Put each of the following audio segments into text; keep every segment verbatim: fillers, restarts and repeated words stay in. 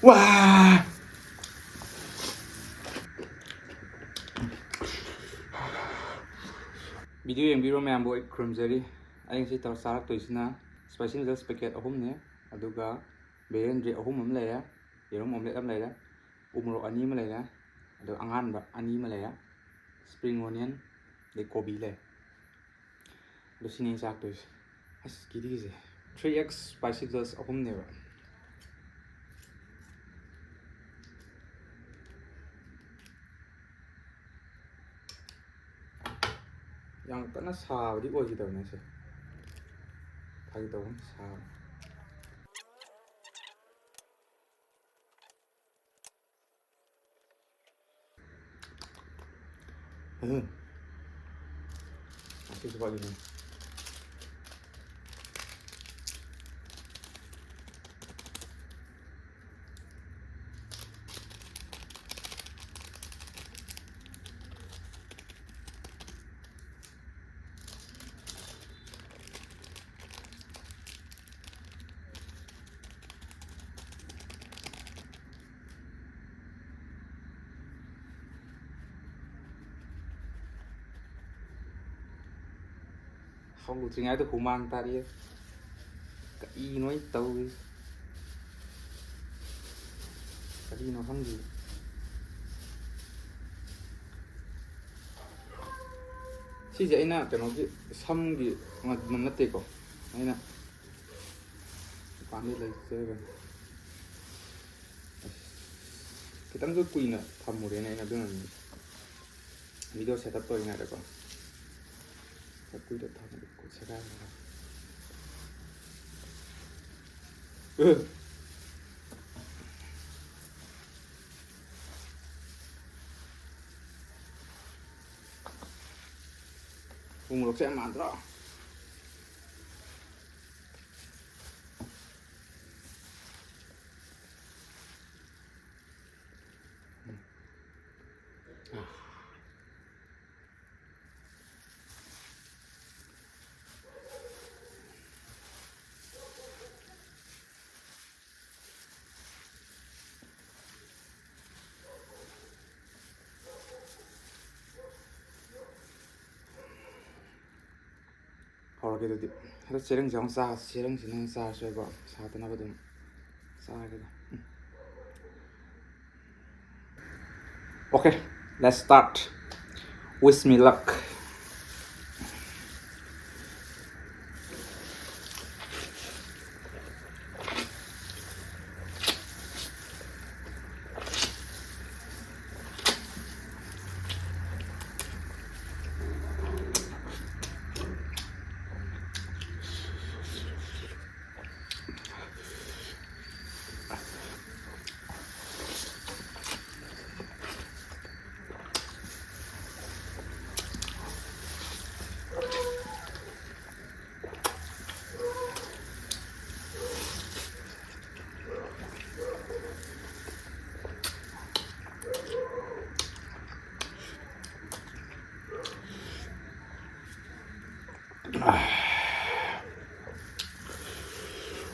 ꯋꯥ! ꯚꯤꯗꯤꯑꯣ ꯌꯦꯡꯕꯤꯔꯣ ꯃꯌꯥꯝꯕꯨ ꯑꯩ ꯈꯨꯔꯨꯝꯖꯔꯤ꯫ ꯑꯩ ꯉꯁꯤ ꯇꯧ-, ꯆꯥꯔꯛꯇꯣꯏꯁꯤꯅ spicy noodles packet ꯑꯍꯨꯝꯅꯦ, ꯑꯗꯨꯒ ꯕꯦꯔꯦꯟꯗ꯭ꯔꯤ ꯑꯍꯨꯝ ꯑꯃ ꯂꯩꯔꯦ, ꯌꯦꯔꯨꯝ omelette ꯑꯃ ꯂꯩꯔꯦ, ꯎꯃꯣꯔꯣꯛ ꯑꯅꯤ ꯑꯃ ꯂꯩꯔꯦ, ꯑꯗꯨꯒ ꯑꯉꯥꯟꯕ ꯑꯅꯤ ꯑꯃ ꯂꯩꯔꯦ, spring onion, ꯑꯗꯩ ꯀꯣꯕꯤ ꯂꯩ꯫ ꯑꯗꯣ ꯁꯤꯅꯦ ꯑꯩ ꯆꯥꯛꯇꯣꯏꯁꯦ꯫ ꯑꯁ, ꯀꯤꯗꯤ ꯀꯤꯖꯩ꯫ Three X spicy noodles ꯑꯍꯨꯝꯅꯦꯕ꯫ ꯌꯥꯝ ꯀꯟꯅ ꯁꯥꯕꯗꯤ ꯑꯣꯏꯈꯤꯗꯕꯅꯦ ꯁꯦ꯫ ꯐꯥꯒꯤ ꯇꯧꯕꯅꯤ, ꯁꯥꯕ꯫ ꯎꯝ꯫ ꯑꯁꯤꯁꯨ ꯐꯥꯒꯤꯅꯤ꯫ ꯍꯧꯗ꯭ꯔꯤꯉꯩꯗ ꯍꯨꯃꯥꯡ ꯇꯥꯔꯛꯑꯦ꯫ ꯀꯔꯤꯅꯣ ꯑꯩ ꯇꯧꯔꯤꯁꯦ? ꯀꯔꯤꯅꯣ ꯈꯪꯗꯦ꯫ ꯁꯤꯁꯦ ꯑꯩꯅ ꯀꯩꯅꯣꯒꯤ ꯁꯝꯒꯤ ꯃ-, ꯅꯠꯇꯦꯀꯣ, ꯑꯩꯅ ꯗꯨꯀꯥꯟꯗꯩ ꯂꯩꯖꯕꯅꯤ꯫ ꯑꯁ, ꯈꯤꯇꯪꯁꯨ ꯀꯨꯏꯅ ꯊꯝꯃꯨꯔꯦꯅꯦ ꯑꯩꯅ, ꯑꯗꯨꯅꯅꯤ꯫ Video setup ꯇꯧꯔꯤꯉꯩꯗꯀꯣ꯫ ꯈꯔ ꯀꯨꯏꯅ ꯊꯝꯃꯗꯤ ꯈꯨꯠ ꯁꯦꯒꯥꯏꯔꯅꯤ꯫ ꯑ! ꯎ ꯃꯣꯔꯣꯛꯁꯦ ꯌꯥꯝ ꯃꯥꯟꯗ꯭ꯔꯣ? ꯑꯗꯨꯗꯤ ꯍꯟꯗꯛ ꯆꯦꯔꯪꯁꯦ ꯑꯃꯨꯛ ꯆꯥ ꯆꯦꯔꯪꯁꯤꯅ ꯑꯃꯨꯛ ꯆꯥꯔꯁꯦꯕ, ꯁꯥꯗꯅꯕ ꯑꯗꯨꯝ ꯆꯥꯔꯒꯦꯗ꯫ ꯎꯝ꯫ Okay, let's start. Wish me luck.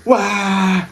ꯋꯥ!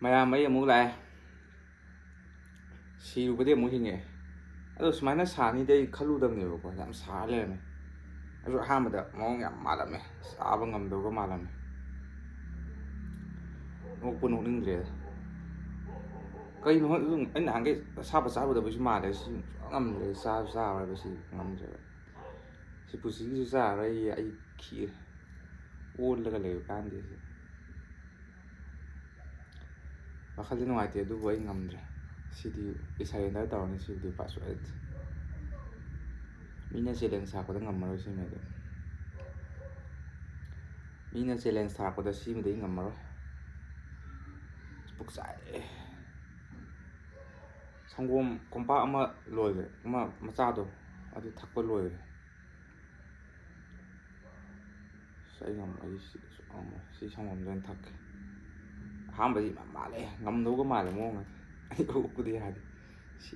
ꯃꯌꯥꯝ, ꯑꯩ ꯑꯃꯨꯛ ꯂꯥꯛꯑꯦ꯫ ꯁꯤꯔꯨꯕꯗꯤ ꯑꯃꯨꯛ ꯍꯤꯡꯉꯛꯑꯦ꯫ ꯑꯗꯣ ꯁꯨꯃꯥꯏꯅ ꯁꯥꯅꯤꯗꯤ ꯑꯩ ꯈꯜꯂꯨꯗꯕꯅꯦꯕꯀꯣ, ꯌꯥꯝ ꯁꯥ ꯂꯩꯔꯝꯃꯦ꯫ ꯑꯩꯁꯨ ꯑꯍꯥꯟꯕꯗ ꯃꯑꯣꯡ ꯌꯥꯝ ꯃꯥꯜꯂꯝꯃꯦ, ꯆꯥꯕ ꯉꯝꯗꯧꯕ ꯃꯥꯜꯂꯝꯃꯦ꯫ ꯅꯣꯛꯄꯨ ꯅꯣꯛꯅꯤꯡꯗ꯭ꯔꯦꯗ꯫ ꯀꯩꯅꯣ ꯈꯪꯗꯦ, ꯑꯗꯨꯝ ꯑꯩ ꯅꯍꯥꯟꯈꯩ ꯑꯁꯥꯕ ꯆꯥꯔꯨꯗꯕꯩꯁꯨ ꯃꯥꯜꯂꯦ, ꯁꯤ ꯁꯨꯡꯉꯝ ꯉꯝꯗ꯭ꯔꯦ, ꯆꯥꯁꯨ ꯆꯥꯔꯣꯏꯕ, ꯁꯤ ꯉꯝꯗ꯭ꯔꯦꯕ꯫ ꯁꯤ ꯄꯨꯟꯁꯤꯒꯤꯁꯨ ꯆꯥꯔꯔꯣꯏ ꯑꯩ, ꯑꯩ ꯈꯤꯔꯦ꯫ ꯑꯣꯜꯂꯒ ꯂꯩꯕ ꯀꯥꯟꯗꯦ ꯁꯤ꯫ ꯋꯥꯈꯜꯗꯤ ꯅꯨꯡꯉꯥꯏꯇꯦ, ꯑꯗꯨꯕꯨ ꯑꯩ ꯉꯝꯗ꯭ꯔꯦ꯫ ꯁꯤꯗꯤ ꯑꯩ surrender ꯇꯧꯔꯅꯤ, ꯁꯤꯕꯨꯗꯤ ꯎꯄꯥꯏ ꯁꯨꯡꯂꯩ ꯂꯩꯇꯦ꯫ ꯃꯤꯅ challenge ꯊꯥꯔꯛꯄꯗ ꯉꯝꯃꯔꯣꯏ ꯁꯤꯃꯗꯤ꯫ ꯃꯤꯅ challenge ꯊꯥꯔꯛꯄꯗ ꯁꯤꯃꯗꯤ ꯑꯩ ꯉꯝꯃꯔꯣꯏ꯫ ꯄꯨꯛ ꯆꯥꯛꯑꯦ꯫ ꯁꯪꯒꯣꯝ ꯀꯣꯝꯄꯥꯛ ꯑꯃ ꯂꯣꯏꯈ꯭ꯔꯦ, ꯑꯃ ꯃꯆꯥꯗꯣ, ꯑꯗꯨ ꯊꯛꯄ ꯂꯣꯏꯈ꯭ꯔꯦ꯫ ꯑꯁ, ꯑꯩ ꯉꯝꯃꯣꯏ, ꯑꯩ ꯁꯤ ꯁꯨꯡꯉꯝ ꯉꯝꯃꯣꯏ꯫ ꯁꯤ ꯁꯪꯒꯣꯝꯁꯦ ꯑꯣꯏꯅ ꯊꯛꯀꯦ꯫ ꯑꯍꯥꯟꯕꯗꯤ ꯌꯥꯝ ꯃꯥꯜꯂꯦ, ꯉꯝꯗꯧꯒ ꯃꯥꯜꯂꯦ ꯃꯑꯣꯡ ꯑꯃ꯫ ꯑꯩ ꯎꯞꯄꯗꯤ ꯌꯥꯗꯦ꯫ ꯁꯤ,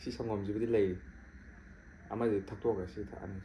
ꯁꯤ ꯁꯪꯒꯣꯝꯁꯤꯕꯨꯗꯤ ꯂꯩꯔꯤ꯫ ꯑꯃꯗꯤ ꯊꯛꯇꯣꯛꯈ꯭ꯔꯦ, ꯁꯤ ꯊꯛꯑꯅꯤ꯫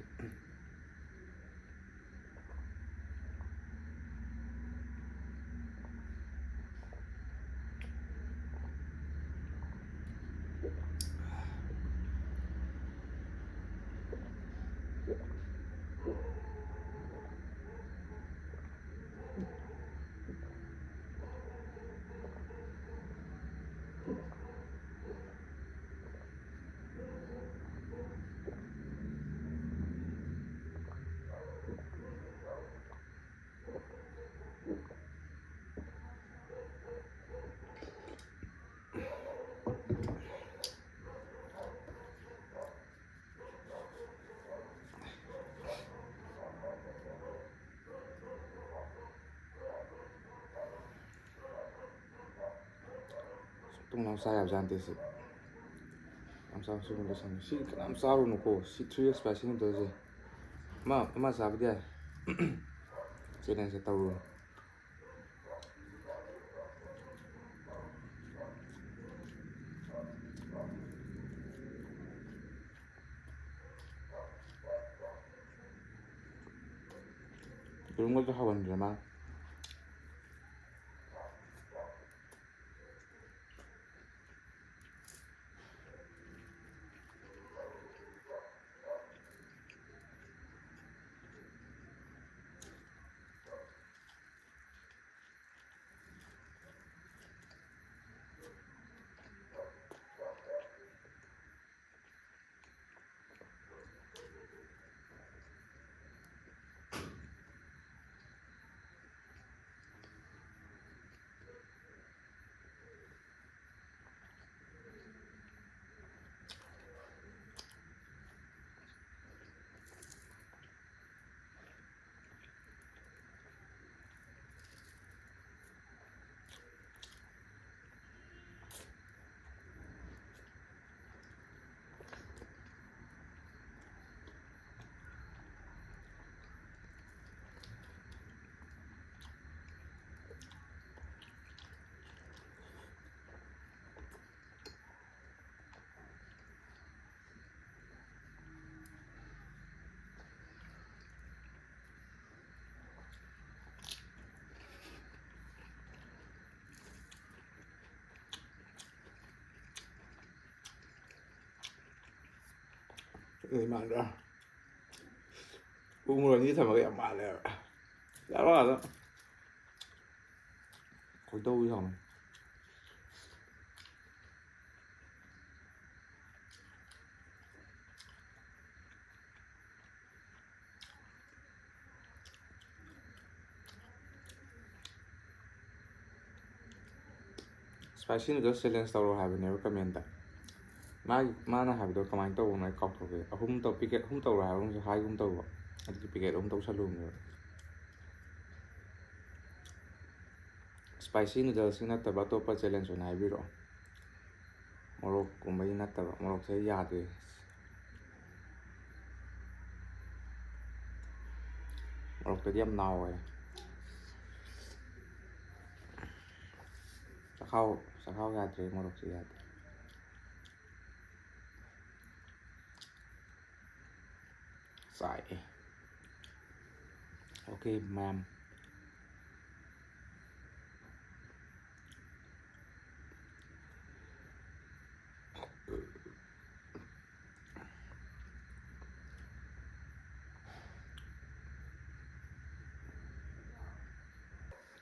ꯇꯨꯡ ꯂꯥꯎ ꯆꯥ ꯌꯥꯕꯖꯥꯠ ꯅꯠꯇꯦ ꯁꯤ꯫ ꯌꯥꯝ ꯆꯥꯕ ꯁꯤꯒꯨꯝꯕ ꯁꯪꯉꯤ꯫ ꯁꯤ ꯀꯅꯥꯝ ꯆꯥꯔꯨꯅꯨꯀꯣ꯫ ꯁꯤ three X spicy noodle ꯁꯦ꯫ ꯑꯃ, ꯑꯃ ꯆꯥꯕꯗꯤ ꯌꯥꯏ꯫ Challenge ꯁꯦ ꯇꯧꯔꯨꯅꯨ꯫ ꯌꯦꯔꯨꯝꯒꯁꯨ ꯍꯥꯎꯍꯟꯗ꯭ꯔꯦ ꯃꯥꯅ꯫ ꯏꯃꯥꯟꯗ꯭ꯔꯥ? ꯎ ꯃꯣꯔꯣꯛ ꯑꯅꯤ ꯊꯝꯃꯒ ꯌꯥꯝ ꯃꯥꯜꯂꯦꯕ꯫ ꯌꯥꯔꯣ ꯑꯗꯣ꯫ ꯈꯣꯏꯗꯧ ꯁꯥꯎꯅꯤꯡ꯫ Spicy noodles challenge ꯇꯧꯔꯣ ꯍꯥꯏꯕꯅꯦꯕ comment ꯇ꯫ ꯃꯥꯒꯤ, ꯃꯥꯅ ꯍꯥꯏꯕꯗꯣ ꯀꯃꯥꯏꯅ ꯇꯧꯕꯅꯣ ꯑꯩ ꯀꯥꯎꯊꯣꯛꯈ꯭ꯔꯦ꯫ ꯑꯍꯨꯝ ꯇꯧ-, packet ꯑꯍꯨꯝ ꯇꯧꯔꯣ ꯍꯥꯏꯕ ꯑꯃꯁꯨ ꯍꯥꯏꯒꯨꯝ ꯇꯧꯕ꯫ ꯑꯗꯨꯒꯤ packet ꯑꯍꯨꯝ ꯇꯧꯁꯜꯂꯨꯕꯅꯦꯕ꯫ Spicy noodles ꯀꯤ ꯅꯠꯇꯕ ꯑꯇꯣꯞꯄ challenge ꯑꯣꯏꯅ ꯍꯥꯏꯕꯤꯔꯛꯑꯣ꯫ ꯃꯣꯔꯣꯛꯀꯨꯝꯕꯒꯤ ꯅꯠꯇꯕ, ꯃꯣꯔꯣꯛꯁꯦ ꯌꯥꯗꯦ꯫ ꯃꯣꯔꯣꯛꯇꯗꯤ ꯌꯥꯝ ꯅꯥꯎꯋꯦ꯫ ꯆꯈꯥꯎ, ꯆꯈꯥꯎ ꯌꯥꯗ꯭ꯔꯦ, ꯃꯣꯔꯣꯛꯁꯦ ꯌꯥꯗ꯭ꯔꯦ꯫ ꯆꯥꯛꯑꯦ꯫ Okay, ꯃꯌꯥꯝ꯫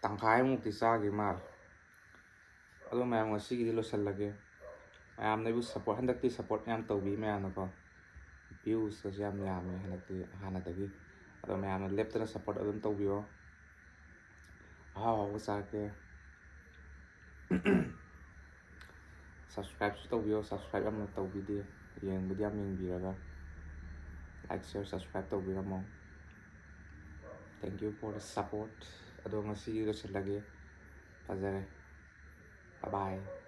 ꯇꯪꯈꯥꯏꯃꯨꯛꯇꯤ ꯆꯥꯈꯤ ꯃꯥꯜꯂꯦ꯫ ꯑꯗꯣ ꯃꯌꯥꯝ, ꯉꯁꯤꯒꯤꯗꯤ ꯂꯣꯏꯁꯤꯜꯂꯒꯦ꯫ ꯃꯌꯥꯝꯅ ꯑꯩꯕꯨ support, ꯍꯟꯗꯛꯇꯤ support ꯌꯥꯝ ꯇꯧꯕꯤ ꯃꯌꯥꯝꯅꯀꯣ꯫ Views ꯀꯁꯦ ꯌꯥꯝ ꯌꯥꯝꯃꯦ ꯍꯟꯗꯛꯇꯤ ꯍꯥꯟꯅꯗꯒꯤ꯫ ꯑꯗꯣ ꯃꯌꯥꯝꯅ ꯂꯦꯞꯇꯅ support ꯑꯗꯨꯝ ꯇꯧꯕꯤꯌꯣ꯫ ꯑꯍꯥꯎ ꯑꯍꯥꯎꯕ ꯆꯥꯔꯛꯀꯦ꯫ Subscribe ꯁꯨ ꯇꯧꯕꯤꯌꯣ, subscribe ꯌꯥꯝꯅ ꯇꯧꯕꯤꯗꯦ꯫ ꯌꯦꯡꯕꯗꯤ ꯌꯥꯝ ꯌꯦꯡꯕꯤꯔꯒ like, share, subscribe ꯇꯧꯕꯤꯔꯝꯃꯣ꯫ Thank you for the support꯫ ꯑꯗꯣ ꯉꯁꯤꯒꯤ ꯂꯣꯏꯁꯤꯜꯂꯒꯦ꯫ ꯐꯖꯔꯦ꯫ Bye bye꯫